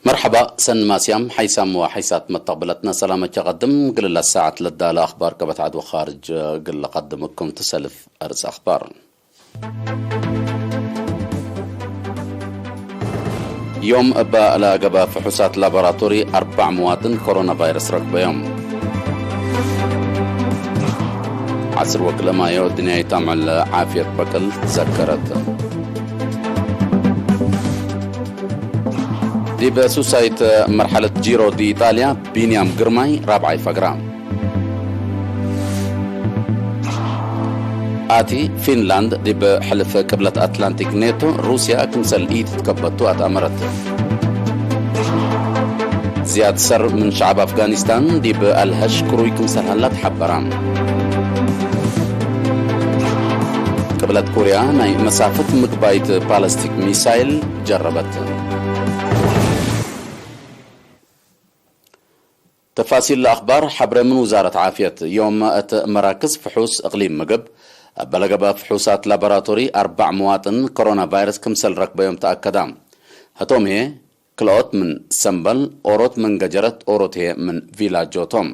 መርሓባ፣ ሰኒ ማስያም ሓይሳም ወሓይሳት መተቕብለትና ሰላመ ቸቐድም። ግልላ ሰዓት ለዳለ ኣኽባር ከበትዓድ ወኻርጅ ግል ቐድምኩም ትሰልፍ ኣርስ ኣኽባር። ዮም እባ ለገበ ፍሑሳት ላቦራቶሪ ኣርባዕ መዋጥን ኮሮና ቫይረስ ረክበዮም። ዓስር ወክለ ማዮ ድንያይ ታምዕለ ዓፍየት በቅል ዘከረት። ዲብ ሱሳይት መርሓለት ጂሮ ዲ ኢጣልያ ቢንያም ግርማይ ራብዓይ ፈግራ። ኣቲ ፊንላንድ ዲብ ሕልፍ ቅብለት ኣትላንቲክ ኔቶ ሩስያ ክምሰል ኢትትከበቱ ኣትኣመረት። ዝያድ ሰር ምን ሸዓብ ኣፍጋኒስታን ዲብ ኣልሀሽ ክሩይ ክምሰል ሃላ ተሓበራ። ቅብለት ኮርያ ናይ መሳፍት ምግባይት ባለስቲክ ሚሳይል ጀረበት። ተፋሲል ለኣኽባር ሓብረ ምን ውዛረት ዓፍየት። ዮም እት መራክዝ ፍሑስ እቕሊም ምግብ፣ በለገበ ፍሑሳት ላቦራቶሪ ኣርባዕ መዋጥን ኮሮና ቫይረስ ክምሰል ረክበዮም ተኣከዳ። ህቶም ህየ ክልኦት ምን ሰምበል፣ ኦሮት ምን ገጀረት፣ ኦሮት ህየ ምን ቪላጆቶም።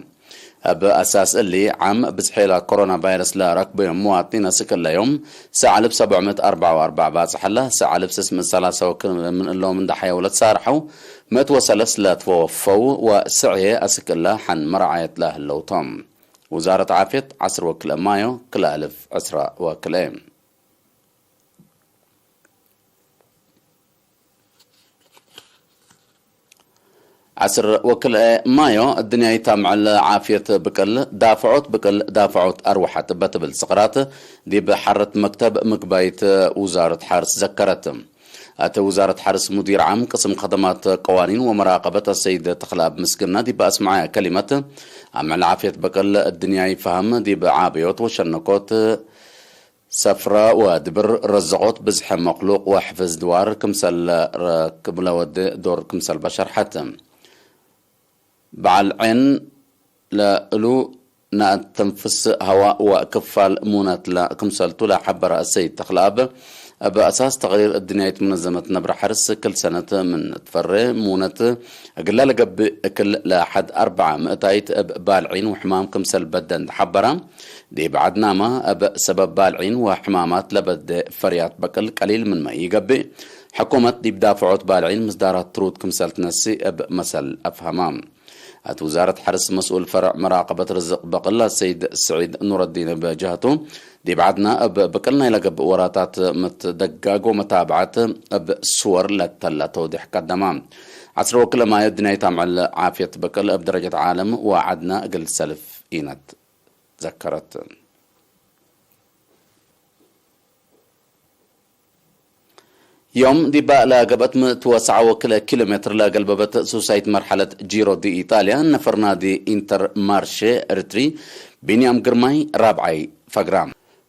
እብ ኣሳስ እሊ ዓም ብዝሒ ላ ኮሮና ቫይረስ ለረክበዮም መዋጥኒን ኣስክለዮም ሰዓልብ ሰብዑ ምእት ኣርባዓ ወኣርባዓ ባጽሐላ፣ ሰዓልብ ስስ ምእት ሰላሳ ወክል ምን እሎም እንዳ ሓየውለት ሳርሐው፣ ምእት ወሰለስ ለትወፈው ወስዕየ ኣስክለ ሓን መርዓየት ለህለውቶም። ውዛረት ዓፍየት ዓስር ወክልኤ ማዮ ክልኣልፍ ዕስራ ወክልኤ። ዓስር ወክልኤ ማዮ፣ እድንያይ ታምዕል ዓፍየት ብቅል ዳፍዖት ብቅል ዳፍዖት ኣርዋሓት በትብል ስቕራት ዲብ ሓረት መክተብ ምግባይት ውዛረት ሓርስ ዘከረት። ኣቲ ውዛረት ሓርስ ሙዲር ዓም ቅስም ኸደማት ቀዋኒን ወመራቀበት ኣሰይድ ተኽለኣብ ምስግና ዲብ ኣስምዓያ ከሊመት፣ ኣብ ምዕል ዓፍየት በቅል እድንያይ ፋህም ዲብ ዓብዮት ወሸነኮት ሰፍረ ወድብር ረዘቆት ብዝሐ መክሉቅ ወሕፍዝ ድዋር ክምሰል ረክብ ለወድ ዶር ክምሰል በሸርሐት። በዓል ዔን ለእሉ ናእተንፍስ ሀዋ ወክፋል ሙነት ለ ክምሰልቱ ለሐበረ እሰይድ ተኽለኣብ፣ እብ ኣሳስ ተቅሪር እድንያይት ሙነዘመት ነብረ ሐርስ ክል ሰነት ምን ትፈሬ ሙነት እግላ ለገብእ እክል ለሐድ ኣርበዓ ምእታይት እብ ባልዒን ወሕማም ክምሰል በደን ተሐበራ። ዲብ ዓድናማ እብ ሰበብ ባልዒን ወሕማማት ለበደ ፈርያት በቅል ቀሊል ምንመ ኢገብእ፣ ሕኩመት ዲብ ዳፍዖት ባልዒን ምስዳራት ትሩድ ክምሰል ትነሲ እብ መሰል ኣፍሀማ። ኣቲ ውዛረት ሐርስ መስኡል ፈርዕ መራቀበት ርዝቅ በቅል ኣሰይድ ስዒድ ኑረዲን እብ ጀህቱ፣ ዲብ ዓድና እብ ብቅል ናይ ለገብእ ወራታት ምትደጋጎ መታብዓት እብ ስወር ለተለ ተውዲሕ ቀደማ። ዓስር ወክልኤ ማዮ እድንያይ ታምዕል ዓፍየት በቅል እብ ደረጀት ዓለም ወዓድና እግል ሰልፍ ኢነት ዘከረት። ዮም ዲባ ለገብአት ምእት ወሰዓ ወክልኤ ኪሎ ሜትር ለገልበበት ሱሳይት መርሐለት ጂሮ ዲ ኢጣልያ ነፈር ናዲ ኢንተር ማርሼ ኤርትሪ ቢንያም ግርማይ ራብዓይ ፈግራ።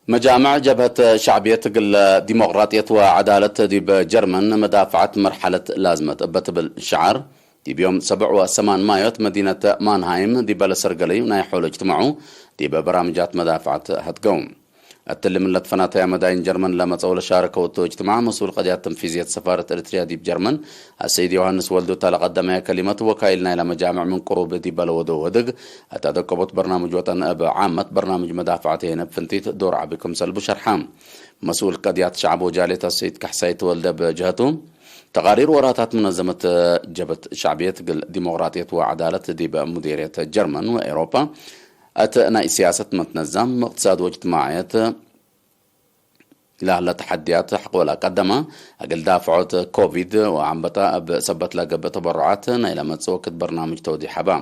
መጃምዕ ጀብሀት ሸዕብየት እግል ዲሞቅራጥየት ወዐዳለት ዲብ ጀርመን መዳፍዐት መርሐለት ላዝመት እበ ትብል ሸዓር ዲብ ዮም ሰብዕ ወሰማን ማዮት መዲነት ማንሃይም ዲበ ለሰርገለዩ ናይ ሖሎ እጅትማዑ ዲበ በራምጃት መዳፍዐት ሀትገው። እትሊ ምን ለትፈናተያ መዳይን ጀርመን ለመጸው ለሻረከው እቱ እጅትማዕ መስኡል ቀድያት ተንፊዝየት ሰፋረት ኤርትርያ ዲብ ጀርመን ኣሰይድ ዮሃንስ ወልዱ እታ ለቀደመያ ከሊመት ወካይል ናይላ መጃምዕ ምን ቅሩብ ዲበ ለወደው ህድግ እታ ደቀቦት በርናምጅ ወጠን እብ ዓመት በርናምጅ መዳፍዐት የነብ ፍንቲት ዶር ዓቢ ክምሰል ብሸርሓ። መስኡል ቀድያት ሸዕብ ወጃሌት ኣሰይድ ካሕሳይ ተወልደ ብጀህቱ ተቃሪር ወራታት ሙነዘመት ጀብት ሸዕብየት ግል ዲሞቅራጥየት ወዐዳለት ዲብ ሙዴርየት ጀርመን ወኤውሮጳ እት ናይ ስያሰት መትነዛም እቅትሳድ ወእጅትማዕየት ለህለ ተሐድያት ሐቆላ ቀደማ እግል ዳፍዖት ኮቪድ ወአንበጣ እብ ሰበት ለገብእ ተበሩዓት ናይ ለመጽእ ወክድ በርናምጅ ተውዲሕ ሀባ።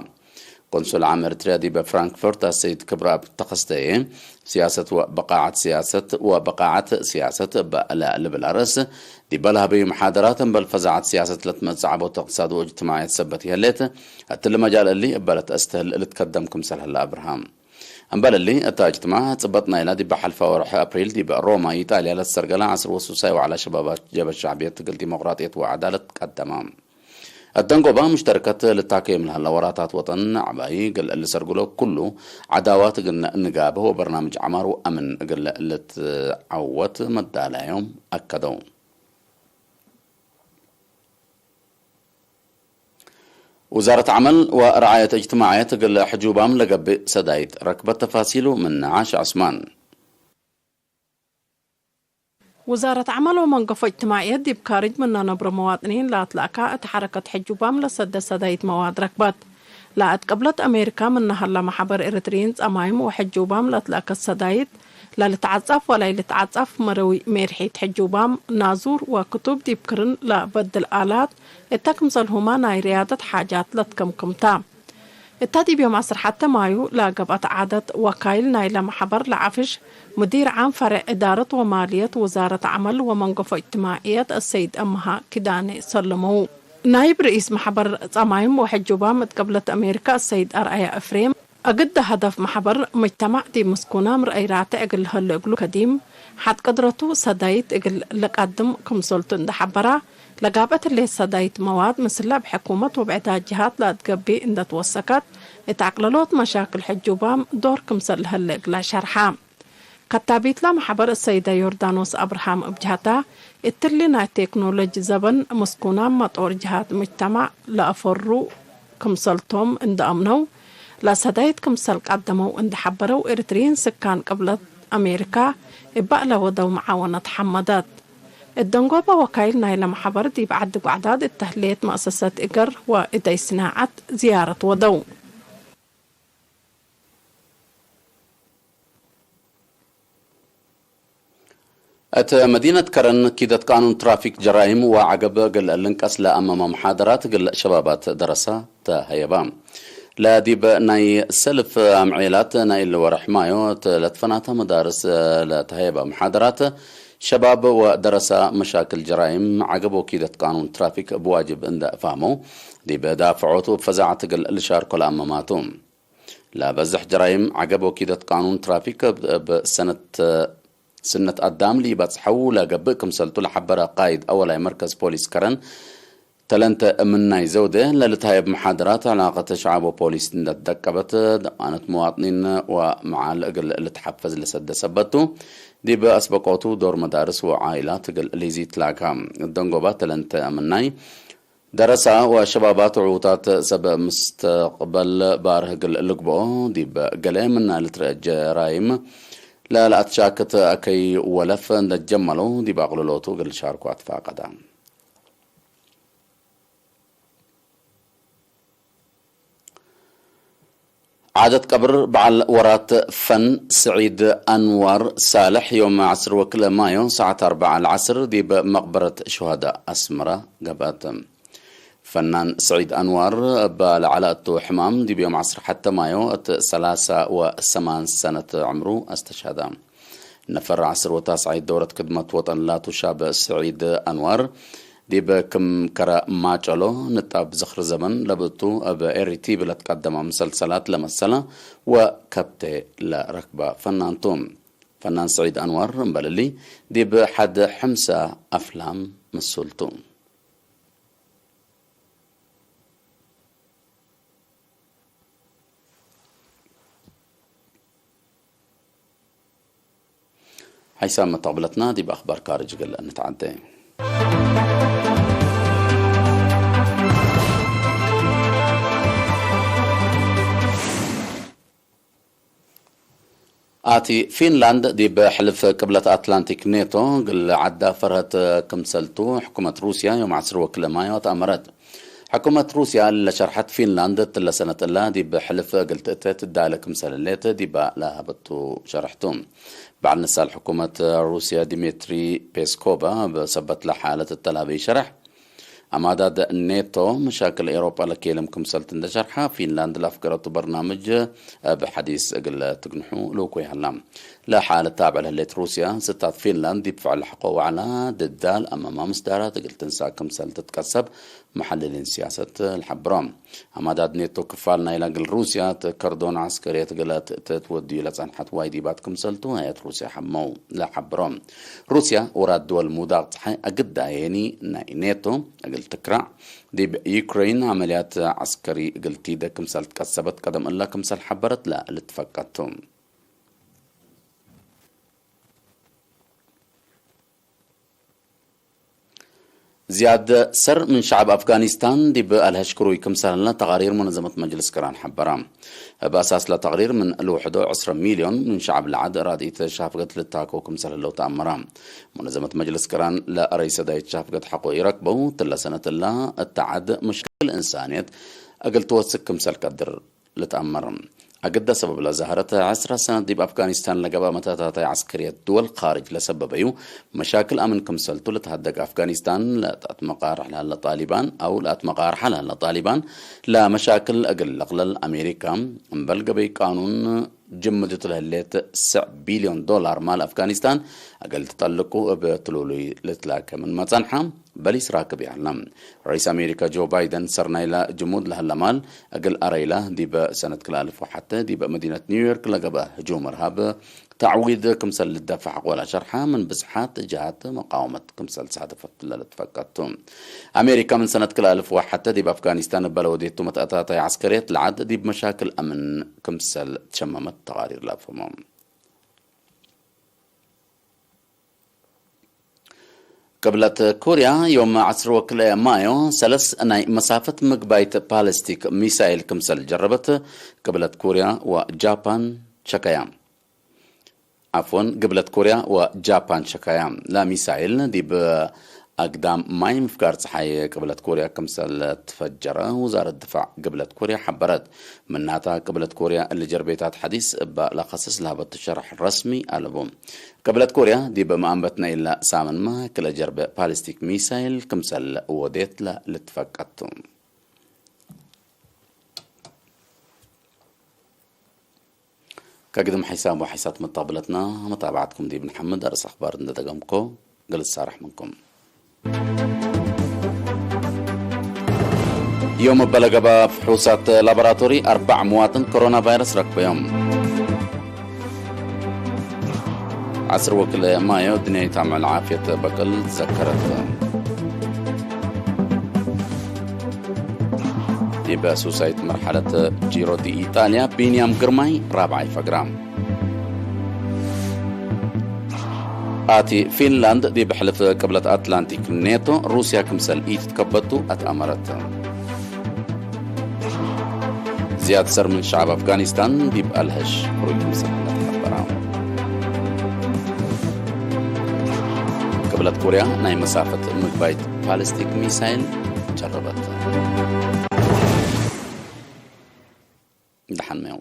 ኮንሱል ዓም ኤርትርያ ዲበ ፍራንክፈርት ኣሰይድ ክብረኣብ ተኸስተየ፣ ስያሰት ወበቃዓት ስያሰት ወበቃዓት ስያሰት እበ ለልብል ኣርእስ ዲበ ለሀበዩ መሓደራት እምበል ፈዛዓት ስያሰት ለትመጽእ ዓቦት እቅትሳድ ወእጅትማዕየት ሰበት ይህሌት፣ እትሊ መጃል እሊ እበ ለትአስተህል ልትከደም ክምሰል ህለ ኣብርሃም። እምበል እሊ እታ እጅትማዕ ጽበጥ ናይላ ዲበ ሐልፋ ወርሒ ኣፕሪል ዲበ ሮማ ኢጣልያ ለትሰርገላ ዓስር ወሱሳይ ዋዕላ ሸባባት ጀበት ሸዕብየት ትግል ዲሞቅራጥየት ወዐዳለት ቀደማ። الدنقوبة مشتركة للتحكيم لهلا وراتات وطن عباي قل اللي سرقلو كله عداوات قلنا نقابه وبرنامج عمار وأمن قل اللي تعوت مدالا يوم أكدوا. وزارة عمل ورعاية اجتماعية تقل حجوبام لقب سدايت ركبة تفاصيله من عاش عثمان. وزارة عمل ومنقفة اجتماعية ديب كارج من نبر مواطنين لا تلاقى اتحركت حجوبام لسد سدايت مواد ركبت. لا اتقبلت أمريكا من نهلا محبر إرترين صمايم وحجوبام لا تلاقى سدايت لا لتعصف ولا لتعصف مروي ميرحيت حجوبام نازور وكتب ديب كرن لا بدل آلات እታ ክምሰልሁማ ናይ ርያደት ሓጃት ለትከምክምታ። እታ ዲብ ዮም ዓሰርተ ማዩ ላገብኣት ዓደት ወካይል ናይለ ማሕበር ለዓፍሽ ሙዲር ዓም ፈረዕ እዳረት ወማልየት ውዛረት ዓመል ወመንገፎ እጅትማዕየት እሰይድ እምሃ ኪዳነ ሰለመው። ናይብ ርኢስ ማሕበር ጸማይም ወሕጁባም እት ቅብለት ኣሜሪካ እሰይድ ኣርኣያ እፍሬም፣ እግድ ሀደፍ ማሕበር ሙጅተማዕ ዲብ ምስኩናም ረአይራተ እግል ለሀለ እግሉ ከዲም፣ ሐድ ቅድረቱ ሰዳይት እግል ለቃድም ክምሰልቱ እንደ ሐበራ፣ ለጋብአት ህሌት ሰዳይት መዋድ ምስላ ብሕኩመት ወብዕዳት ጅሃት ለአትገብእ እንደ ትወሰከት፣ እት አቅለሎት መሻክል ሕጁባም ዶር ክምሰል ለሀለ እግላ ሸርሓ። ከታቢትላ ማሕበር እሰይደ ዮርዳኖስ አብርሃም እብ ጅሃታ፣ እትሊ ናይ ቴክኖሎጂ ዘበን ምስኩናም መጦር ጅሃት ሙጅተማዕ ለአፈሩ ክምሰልቶም እንደ አምነው፣ ለሰዳይት ክምሰል ቀደመው እንደ ሐበረው፣ ኤርትሪን ስካን ቅብለት አሜሪካ እባእ ለወደው መዓወነት ሐመደት። እት ደንጎበ ወካይል ናይለ ማሕበር ዲብ ዐዲ ጓዕዳድ እት ተህሌት መእሰሰት እገር ወእደይ ስናዐት ዝያረት ወደው። እት መዲነት ከረን ኪደት ቃኑን ትራፊክ ጀራይም ወዐገብ እግል ልንቀስ ለአመመ መሓደራት እግል ሸባባት ደረሳ ተሀየባ። ለዲብ ናይ ሰልፍ አምዔላት ናይ እሊ ወርሕ ማዮ እት ለትፈናተ መዳርስ ለተሀየበ መሓደራት ሸባብ ወደረሳ መሻክል ጀራይም ዐገብ ወኪደት ቃኑን ትራፊክ እብ ዋጅብ እንደ እፋመው ዲብ ዳፍዖቱ እብ ፈዛዐት እግል ልሻርኮ ለአመማቱ። ለበዝሕ ጀራይም ዐገብ ወኪደት ቃኑን ትራፊክ እብ ሰነት ስነት አዳም ሊበጽሐው ለገብእ ክምሰልቱ ለሐበረ ቃይድ አወላይ መርከዝ ፖሊስ ከረን ተለንተ እምናይ ዘውደ ለልትሃየብ መሓደራት ዐላቀት ሸዓብ ወፖሊስ እንደትደቀበት ደቃነት መዋጥኒን ወመዓል እግል ልትሐፈዝ ለሰደ ሰበቱ ዲብ አስበቆቱ ዶር መዳርስ ወዓኢላት እግል ሊዚ ትላካ ደንጎባ ተለንተ እምናይ ደረሳ ወሸባባት ዕዉታት ሰብ ምስተቅበል ባርህ እግል ልግብኦ ዲብ ገሌ ምና ልትረአ ጀራይም ለለአትሻክት ከይወለፍ እንደጀመለው ዲብ አቅልሎቱ እግል ሻርኩ አትፋቀዳ። ዓደት ቀብር በዓል ወራት ፈን ስዒድ አንዋር ሳልሕ ዮም ዐስር ወክልኤ ማዮ ሰዓት አርበዓ ለዐስር ዲብ መቅበረት ሹሃዳ አስመራ ገብአት። ፈናን ስዒድ አንዋር እባ ለዐለ እቱ ሕማም ዲብ ዮም ዐስር ሐተ ማዮ እት ሰላሳ ወሰማን ሰነት ዕምሩ አስተሽሀዳ። ነፈር ዐስር ወታስዓይት ደውረት ክድመት ወጠን ላቱ ሻብ ስዒድ አንዋር፣ ዲብ ክም ከረ ማጨሎ ንጣብ ዝኽሪ ዘበን ለብእቱ እብ ኤሪቲቪ ለትቀደመ መሰልሰላት ለመሰለ ወከብቴ ለረክበ ፈናንቱ። ፈናን ስዒድ አንዋር እምበልሊ፣ ዲብ ሐድ ሕምሳ አፍላም ምሱልቱ። ሓይሳብ መተቕብለትና ዲብ ኣኽባር ካርጅ ገለ እንተዓደ። ኣቲ ፊንላንድ ዲብ ሕልፍ ቅብለት ኣትላንቲክ ኔቶ ግል ዓዳ ፈርሀት ክምሰልቱ ሕኩመት ሩስያ ዮም ዐስር ወክልኤ ማዮ ተኣመረት። ሕኩመት ሩስያ ለሸርሐት ፊንላንድ እትለ ሰነት እላ ዲብ ሕልፍ እግል ትእተ ትዳለ ክምሰል ህሌት ዲባ ለሃበቱ ሸርሕቱ። በዓል ንሳል ሕኩመት ሩስያ ዲሚትሪ ፔስኮቭ እብ ሰበት ለሓለት እተላበይ ሸርሕ፣ ኣማዳድ ኔቶ መሻክል ኤውሮጳ ለኬልም ክምሰልት እንደ ሸርሓ፣ ፊንላንድ ለአፍገረቱ በርናምጅ እብ ሐዲስ እግል ትግንሑ ልውኩይ ሀላ። ለሓለት ታብዕ ለህሌት ሩስያ፣ ስታት ፊንላንድ ዲብ ፍዕል ለሐቆ ዋዕላ ድዳል አመማ ምስዳራት እግል ትንሳእ ክምሰል ትትቀሰብ፣ መሓለሊን ስያሰት ዝሓብሮ። ኣማዳት ኔቶ ክፋል ናይ ላግል ሩስያ ተከርዶን ዓስከርየት ገላት ተትወድዩ ለጸንሐት ዋይዲባት ክምሰልቱ ኣያት ሩስያ ሓመው ለሓብሮ። ሩስያ ወራት ድወል ሙዳቕ ፀሓይ ኣግዳየኒ ናይ ኔቶ እግል ትክራዕ ዲብ ዩክሬን ዓመልያት ዓስከሪ እግል ቲደ ክምሰል ትቀሰበት ቀደም እላ ክምሰል ሓበረት ላ ልትፈቀቱ። ዝያድ ሰር ምን ሸዓብ ኣፍጋኒስታን ዲብ ኣልሀሽ ክሩይ ክምሰል ህላ ተቓሪር ሙነዘመት መጅልስ ቅራን ሓበራ። እብ ኣሳስ ለተቕሪር ምን ልውሕዶ ዕስራ ሚልዮን ምን ሸዓብ ለዓድ ራድኢት ሻፍገት ልታኮ ክምሰል ህለው ተኣመራ። ሙነዘመት መጅልስ ቅራን ለረይሰ ዳይት ሻፍገት ሓቆ ይረክበው ትለ ሰነት እላ እተዓድ ምሽክል እንሳንየት እግል ትወስክ ክምሰል ቀድር ልትኣመር። ኣገዳ ሰበብ ለዛህረት ዕስራ ሰነት ዲብ ኣፍጋኒስታን ለገባ መታታታይ ዓስከርየት ድወል ኻርጅ ለሰበበዩ መሻክል ኣምን ክምሰልቱ ልትሃደግ ኣፍጋኒስታን ለኣትመቃርሕ ለሃለ ጣሊባን ኣው ለኣትመቃርሓ ለሃለ ጣሊባን ለመሻክል እግል ለቕለል ኣሜሪካ እምበል ገበይ ቃኑን ጅምድቱ ለህሌት ስዕ ቢልዮን ዶላር ማል ኣፍጋኒስታን እግል ትጠልቁ እብ ትሉሉይ ልትላከ ምን መጸንሓ በሊስ ራክብ ያህልና። ርኢስ ኣሜሪካ ጆ ባይደን ሰርናይላ ጅሙድ ለሀለማል እግል ኣረይላ ዲበ ሰነት ክልኣልፍ ወሓተ ዲበ መዲነት ኒውዮርክ ለገብአ ህጁም እርሃብ ተዕዊድ ክምሰል ልደፋዕ ቆላ ሸርሓ ምን ብዝሓት ጅሃት መቃወመት ክምሰል ሳደፈት ለልትፈቀቱ። ኣሜሪካ ምን ሰነት ክልኣልፍ ወሓተ ዲብ ኣፍጋኒስታን እበለ ወዴቱ መትኣታታይ ዓስከርየት ለዓድ ዲብ መሻክል ኣምን ክምሰል ትሸመመት ተቓሪር ላፈሞ። ቅብለት ኮርያ ዮም ዓስር ወክልኤ ማዮ ሰለስ ናይ መሳፈት ምግባይት ፓለስቲክ ሚሳይል ክምሰል ጀረበት። ቅብለት ኮርያ ወጃፓን ሸከያ። ዓፍወን፣ ግብለት ኮርያ ወጃፓን ሸከያ። ለሚሳይል ዲብ ኣግዳም ማይ ምፍጋር ፀሓይ ቅብለት ኮርያ ክምሰል ትፈጀረ ውዛረት ድፋዕ ግብለት ኮርያ ሓበረት። ምናታ ቅብለት ኮርያ እሊ ጀርቤታት ሓዲስ እባ ለኸስስ ለሃበት ሸራሕ ረስሚ ኣለቡ። ቅብለት ኮርያ ዲብ መኣንበት ናይ ኢላ ሳምንማ ክለ ጀርበ ፓሊስቲክ ሚሳይል ክምሰል ወዴት ለ ልትፈቀቱ። ከግድም ሓይሳብ ወሓይሳት መጣብለትና መታባዕትኩም ዲብ ንሓምድ ኣርእስ ኣኽባር እንደደገምኮ ገለ ዝሳራሕ ምንኩም። ዮም በለገባ ፍሑሳት ላቦራቶሪ ኣርባዕ መዋጥን ኮሮና ቫይረስ ረክበዮም። ዓስር ወክለ ማዮ ድንያይታ ምዕል ዓፍየት በቅል ዘከረት። ዲበ ሱሳይት መርሓለት ጂሮ ዲ ኢጣልያ ቢንያም ግርማይ ራብዓይ ፈግራ። ኣቲ ፊንላንድ ዲብ ሕልፍ ቅብለት ኣትላንቲክ ኔቶ ሩስያ ክምሰል ኢትትከበቱ ኣትኣመረት። ዝያድ ሰር ምን ሸዓብ ኣፍጋኒስታን ዲብ ኣልሀሽ ክሩይ ክምሰል ሓበራ። ቅብለት ኮርያ ናይ መሳፈት ምግባይት ፓለስቲክ ሚሳይል ጀረበት። ደሓን መዮ።